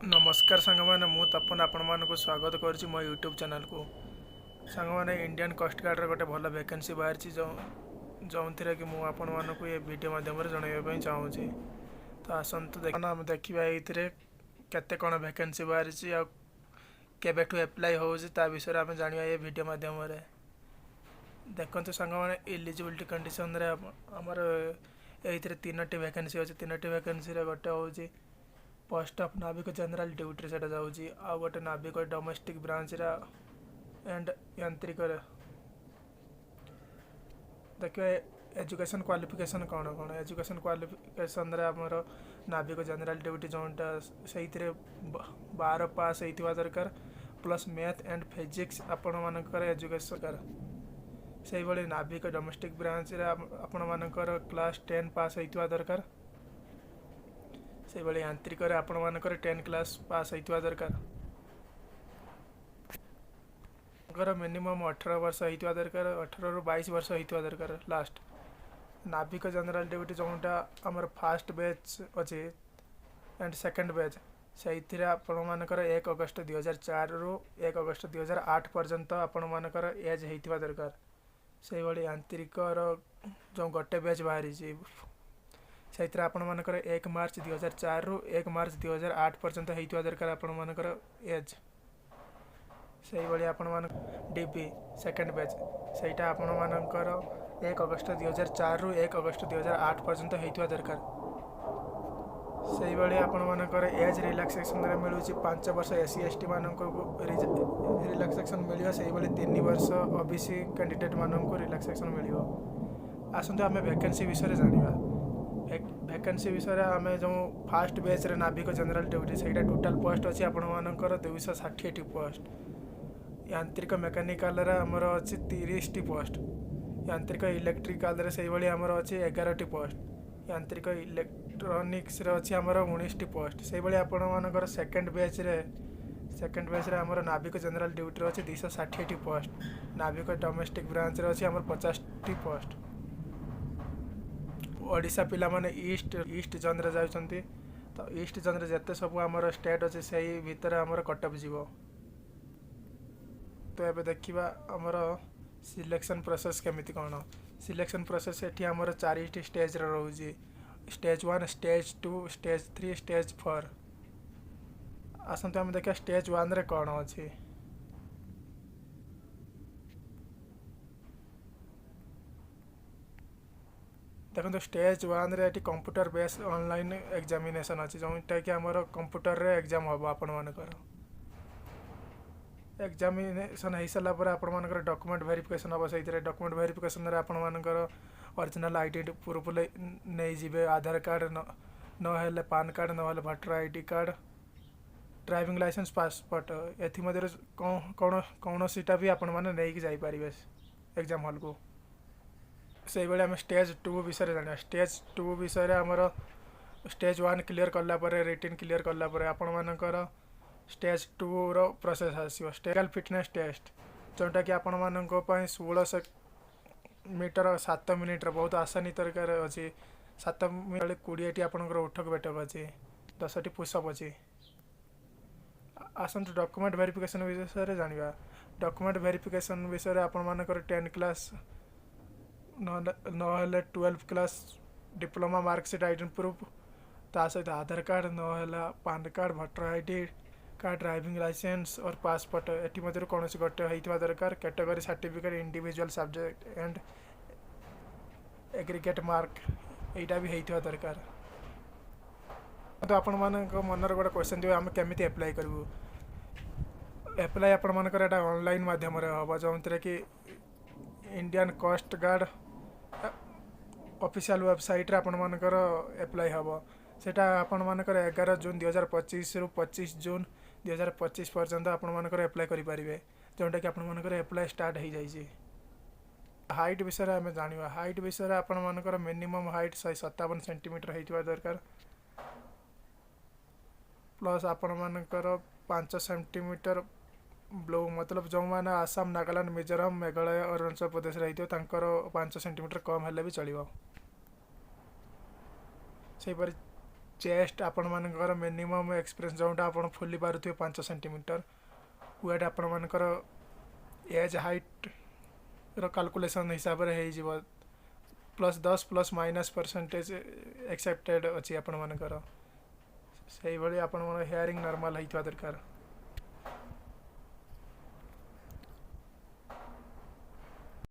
ନମସ୍କାର ସାଙ୍ଗମାନେ, ମୁଁ ତପନ ଆପଣମାନଙ୍କୁ ସ୍ୱାଗତ କରୁଛି ମୋ ୟୁଟ୍ୟୁବ୍ ଚ୍ୟାନେଲକୁ। ସାଙ୍ଗମାନେ, ଇଣ୍ଡିଆନ୍ କୋଷ୍ଟଗାର୍ଡ଼ର ଗୋଟେ ଭଲ ଭ୍ୟାକେନ୍ସି ବାହାରିଛି, ଯେଉଁଥିରେ କି ମୁଁ ଆପଣମାନଙ୍କୁ ଏ ଭିଡ଼ିଓ ମାଧ୍ୟମରେ ଜଣାଇବା ପାଇଁ ଚାହୁଁଛି। ତ ଆସନ୍ତୁ ଆମେ ଦେଖିବା ଏଇଥିରେ କେତେ କ'ଣ ଭ୍ୟାକେନ୍ସି ବାହାରିଛି ଆଉ କେବେଠୁ ଆପ୍ଲାଏ ହେଉଛି, ତା ବିଷୟରେ ଆମେ ଜାଣିବା ଏ ଭିଡ଼ିଓ ମାଧ୍ୟମରେ। ଦେଖନ୍ତୁ ସାଙ୍ଗମାନେ, ଇଲିଜିବିଲିଟି କଣ୍ଡିସନରେ ଆମର ଏଇଥିରେ ତିନୋଟି ଭ୍ୟାକେନ୍ସି ଅଛି। ତିନୋଟି ଭ୍ୟାକେନ୍ସିରେ ଗୋଟେ ହେଉଛି ପୋଷ୍ଟ ଅଫ୍ ନାବିକ ଜେନେରାଲ ଡ୍ୟୁଟିରେ, ସେଇଟା ଯାଉଛି, ଆଉ ଗୋଟେ ନାବିକ ଡୋମେଷ୍ଟିକ୍ ବ୍ରାଞ୍ଚରେ ଆଣ୍ଡ ୟାନ୍ତ୍ରିକରେ। ଦେଖିବା ଏଜୁକେସନ୍ କ୍ୱାଲିଫିକେସନ୍ କ'ଣ କ'ଣ। ଏଜୁକେସନ୍ କ୍ୱାଲିଫିକେସନ୍ରେ ଆମର ନାବିକ ଜେନେରାଲ ଡ୍ୟୁଟି ଯେଉଁଟା, ସେଇଥିରେ 12 ପାସ୍ ହେଇଥିବା ଦରକାର, ପ୍ଲସ୍ ମ୍ୟାଥ୍ ଆଣ୍ଡ ଫିଜିକ୍ସ ଆପଣମାନଙ୍କର ଏଜୁକେସନ୍ ଦରକାର। ସେଇଭଳି ନାବିକ ଡୋମେଷ୍ଟିକ୍ ବ୍ରାଞ୍ଚରେ ଆପଣମାନଙ୍କର କ୍ଲାସ୍ 10 ପାସ୍ ହେଇଥିବା ଦରକାର। ସେଇଭଳି ୟାନ୍ତ୍ରିକରେ ଆପଣମାନଙ୍କର 10 କ୍ଲାସ୍ ପାସ୍ ହେଇଥିବା ଦରକାର। ଙ୍କର ମିନିମମ୍ 18 ବର୍ଷ ହେଇଥିବା ଦରକାର, 18ରୁ 22 ବର୍ଷ ହେଇଥିବା ଦରକାର ଲାଷ୍ଟ। ନାବିକ ଜେନେରାଲ ଡ୍ୟୁଟି ଯେଉଁଟା ଆମର ଫାଷ୍ଟ ବ୍ୟାଚ୍ ଅଛି ଆଣ୍ଡ ସେକେଣ୍ଡ ବ୍ୟାଚ୍, ସେଇଥିରେ ଆପଣମାନଙ୍କର 1 ଅଗଷ୍ଟ 2004ରୁ 1 ଅଗଷ୍ଟ 2008 ପର୍ଯ୍ୟନ୍ତ ଆପଣମାନଙ୍କର ଏଜ୍ ହେଇଥିବା ଦରକାର। ସେଇଭଳି ୟାନ୍ତ୍ରିକର ଯେଉଁ ଗୋଟେ ବ୍ୟାଚ୍ ବାହାରିଛି, ସେଇଥିରେ ଆପଣମାନଙ୍କର 1 ମାର୍ଚ୍ଚ 2004ରୁ 1 ମାର୍ଚ୍ଚ 2008 ପର୍ଯ୍ୟନ୍ତ ହେଇଥିବା ଦରକାର ଆପଣମାନଙ୍କର ଏଜ୍। ସେଇଭଳି ଆପଣମାନଙ୍କ ଡିବି ସେକେଣ୍ଡ ବ୍ୟାଚ୍, ସେଇଟା ଆପଣମାନଙ୍କର 1 ଅଗଷ୍ଟ 2004ରୁ 1 ଅଗଷ୍ଟ 2008 ପର୍ଯ୍ୟନ୍ତ ହେଇଥିବା ଦରକାର। ସେଇଭଳି ଆପଣମାନଙ୍କର ଏଜ୍ ରିଲାକ୍ସେସନ୍ରେ ମିଳୁଛି 5 ବର୍ଷ ଏସ୍ ସି, ଏସ୍ ଟି ମାନଙ୍କୁ ରିଲାକ୍ସେସନ୍ ମିଳିବ। ସେଇଭଳି 3 ବର୍ଷ ଓ ବି ସି କ୍ୟାଣ୍ଡିଡେଟ୍ମାନଙ୍କୁ ରିଲାକ୍ସେସନ୍ ମିଳିବ। ଆସନ୍ତୁ ଆମେ ଭ୍ୟାକେନ୍ସି ବିଷୟରେ ଜାଣିବା। ଭ୍ୟାକେନ୍ସି ବିଷୟରେ ଆମେ ଯେଉଁ ଫାଷ୍ଟ ବ୍ୟାଚ୍ରେ ନାବିକ ଜେନେରାଲ ଡ୍ୟୁଟି, ସେଇଟା ଟୋଟାଲ୍ ପୋଷ୍ଟ ଅଛି ଆପଣମାନଙ୍କର 260ଟି ପୋଷ୍ଟ। ୟାନ୍ତ୍ରିକ ମେକାନିକାଲରେ ଆମର ଅଛି 30ଟି ପୋଷ୍ଟ। ୟାନ୍ତ୍ରିକ ଇଲେକ୍ଟ୍ରିକାଲରେ ସେଇଭଳି ଆମର ଅଛି 11ଟି ପୋଷ୍ଟ। ୟାନ୍ତ୍ରିକ ଇଲେକ୍ଟ୍ରୋନିକ୍ସରେ ଅଛି ଆମର 19ଟି ପୋଷ୍ଟ। ସେଇଭଳି ଆପଣମାନଙ୍କର ସେକେଣ୍ଡ ବ୍ୟାଚ୍ରେ ଆମର ନାବିକ ଜେନେରାଲ ଡ୍ୟୁଟିରେ ଅଛି 260ଟି ପୋଷ୍ଟ। ନାବିକ ଡୋମେଷ୍ଟିକ୍ ବ୍ରାଞ୍ଚରେ ଅଛି ଆମର 50ଟି ପୋଷ୍ଟ। ଓଡ଼ିଶା ପିଲାମାନେ ଇଷ୍ଟ ଇଷ୍ଟ ଜୋନ୍ରେ ଯାଉଛନ୍ତି, ତ ଇଷ୍ଟ ଜୋନ୍ରେ ଯେତେ ସବୁ ଆମର ଷ୍ଟେଟ୍ ଅଛି, ସେଇ ଭିତରେ ଆମର କଟଅଫ୍ ଯିବ। ତ ଏବେ ଦେଖିବା ଆମର ସିଲେକ୍ସନ୍ ପ୍ରୋସେସ୍ କେମିତି କ'ଣ। ସିଲେକ୍ସନ୍ ପ୍ରୋସେସ୍ ଏଠି ଆମର ଚାରିଟି ଷ୍ଟେଜ୍ରେ ରହୁଛି: stage 1, stage 2, stage 3, stage 4। ଆସନ୍ତୁ ଆମେ ଦେଖିବା ଷ୍ଟେଜ୍ ୱାନ୍ରେ କ'ଣ ଅଛି। ଦେଖନ୍ତୁ, ଷ୍ଟେଜ୍ ୱାନ୍ରେ ଏଠି କମ୍ପ୍ୟୁଟର ବେସ୍ ଅନଲାଇନ୍ ଏକ୍ଜାମିନେସନ୍ ଅଛି, ଯେଉଁଟାକି ଆମର କମ୍ପ୍ୟୁଟରରେ ଏକ୍ଜାମ୍ ହେବ। ଆପଣମାନଙ୍କର ଏକ୍ଜାମିନେସନ୍ ହେଇସାରିଲା ପରେ ଆପଣମାନଙ୍କର ଡକୁମେଣ୍ଟ ଭେରିଫିକେସନ୍ ହେବ। ସେଇଥିରେ ଡକୁମେଣ୍ଟ ଭେରିଫିକେସନ୍ରେ ଆପଣମାନଙ୍କର ଅରିଜିନାଲ୍ ଆଇଡେଣ୍ଟି ପ୍ରୁଫ୍ ନେଇଯିବେ। ଆଧାର କାର୍ଡ଼ ନହେଲେ ପାନ୍ କାର୍ଡ଼, ନହେଲେ voter ID card, driving licence, passport, ଏଥିମଧ୍ୟରୁ କ'ଣ କୌଣସିଟା ବି ଆପଣମାନେ ନେଇକି ଯାଇପାରିବେ ଏକ୍ଜାମ୍ ହଲ୍କୁ। ସେଇଭଳି ଆମେ ଷ୍ଟେଜ୍ ଟୁ ବିଷୟରେ ଜାଣିବା। ଷ୍ଟେଜ୍ ଟୁ ବିଷୟରେ ଆମର ଷ୍ଟେଜ୍ ୱାନ୍ କ୍ଲିୟର୍ କଲା ପରେ, ରିଟିନ୍ କ୍ଲିୟର୍ କଲା ପରେ ଆପଣମାନଙ୍କର ଷ୍ଟେଜ୍ ଟୁର ପ୍ରୋସେସ୍ ଆସିବ। ଫିଜିକାଲ୍ ଫିଟନେସ୍ ଟେଷ୍ଟ, ଯେଉଁଟାକି ଆପଣମାନଙ୍କ ପାଇଁ 1600 ମିଟର 7 ମିନିଟ୍ର ବହୁତ ଆସାନୀ ତରିକାରେ ଅଛି। 7 ମିନିଟ୍ 20ଟି ଆପଣଙ୍କର ଉଠକ ବେଠକ ଅଛି, 10ଟି ପୁଷଅପ୍ ଅଛି। ଆସନ୍ତୁ ଡକୁମେଣ୍ଟ ଭେରିଫିକେସନ୍ ବିଷୟରେ ଜାଣିବା। ଡକୁମେଣ୍ଟ ଭେରିଫିକେସନ୍ ବିଷୟରେ ଆପଣମାନଙ୍କର 10 କ୍ଲାସ୍ ନହେଲେ 12 class diploma marksheet identity proof, ତା ସହିତ ଆଧାର କାର୍ଡ଼ ନହେଲେ PAN card, voter ID card, driving licence or passport, ଏଠି ମଧ୍ୟରୁ କୌଣସି ଗୋଟେ ହେଇଥିବା ଦରକାର। Category certificate, individual subject and aggregate mark, ଏଇଟା ବି ହେଇଥିବା ଦରକାର। ତ ଆପଣମାନଙ୍କ ମନରେ ଗୋଟେ କ୍ୱେଶ୍ଚନ୍ ଥିବ, ଆମେ କେମିତି ଆପ୍ଲାଏ କରିବୁ? ଆପ୍ଲାଏ ଆପଣମାନଙ୍କର ଏଇଟା ଅନଲାଇନ୍ ମାଧ୍ୟମରେ ହେବ, ଯେଉଁଥିରେ କି ଇଣ୍ଡିଆନ୍ କୋଷ୍ଟ ଗାର୍ଡ଼ ଅଫିସିଆଲ୍ ୱେବସାଇଟ୍ରେ ଆପଣମାନଙ୍କର ଆପ୍ଲାଏ ହେବ। ସେଇଟା ଆପଣମାନଙ୍କର 11 ଜୁନ୍ 2025ରୁ 25 ଜୁନ୍ 2025 ପର୍ଯ୍ୟନ୍ତ ଆପଣମାନଙ୍କର ଆପ୍ଲାଏ କରିପାରିବେ, ଯେଉଁଟାକି ଆପଣମାନଙ୍କର ଆପ୍ଲାଏ ଷ୍ଟାର୍ଟ ହେଇଯାଇଛି। ହାଇଟ୍ ବିଷୟରେ ଆମେ ଜାଣିବା। ହାଇଟ୍ ବିଷୟରେ ଆପଣମାନଙ୍କର ମିନିମମ୍ ହାଇଟ୍ 157 ସେଣ୍ଟିମିଟର ହେଇଥିବା ଦରକାର, ପ୍ଲସ୍ ଆପଣମାନଙ୍କର 5 ସେଣ୍ଟିମିଟର ବିଲୋ, ମତଲବ ଯେଉଁମାନେ ଆସାମ, ନାଗାଲାଣ୍ଡ, ମିଜୋରାମ, ମେଘାଳୟ, ଅରୁଣାଚଳ ପ୍ରଦେଶରେ ହେଇଥିବ, ତାଙ୍କର 5 ସେଣ୍ଟିମିଟର କମ୍ ହେଲେ ବି ଚଳିବ। ସେହିପରି ଚେଷ୍ଟ ଆପଣମାନଙ୍କର ମିନିମମ୍ ଏକ୍ସପିରିଏନ୍ସ ଯେଉଁଟା ଆପଣ ଫୁଲି ପାରୁଥିବେ 5 ସେଣ୍ଟିମିଟର। ୱେଟ୍ ଆପଣମାନଙ୍କର ଏଜ୍ ହାଇଟ୍ର କାଲକୁଲେସନ୍ ହିସାବରେ ହେଇଯିବ। Plus 10 plus minus percentage accepted ଅଛି ଆପଣମାନଙ୍କର। ସେଇଭଳି ଆପଣଙ୍କର ହିୟରିଂ ନର୍ମାଲ୍ ହେଇଥିବା ଦରକାର।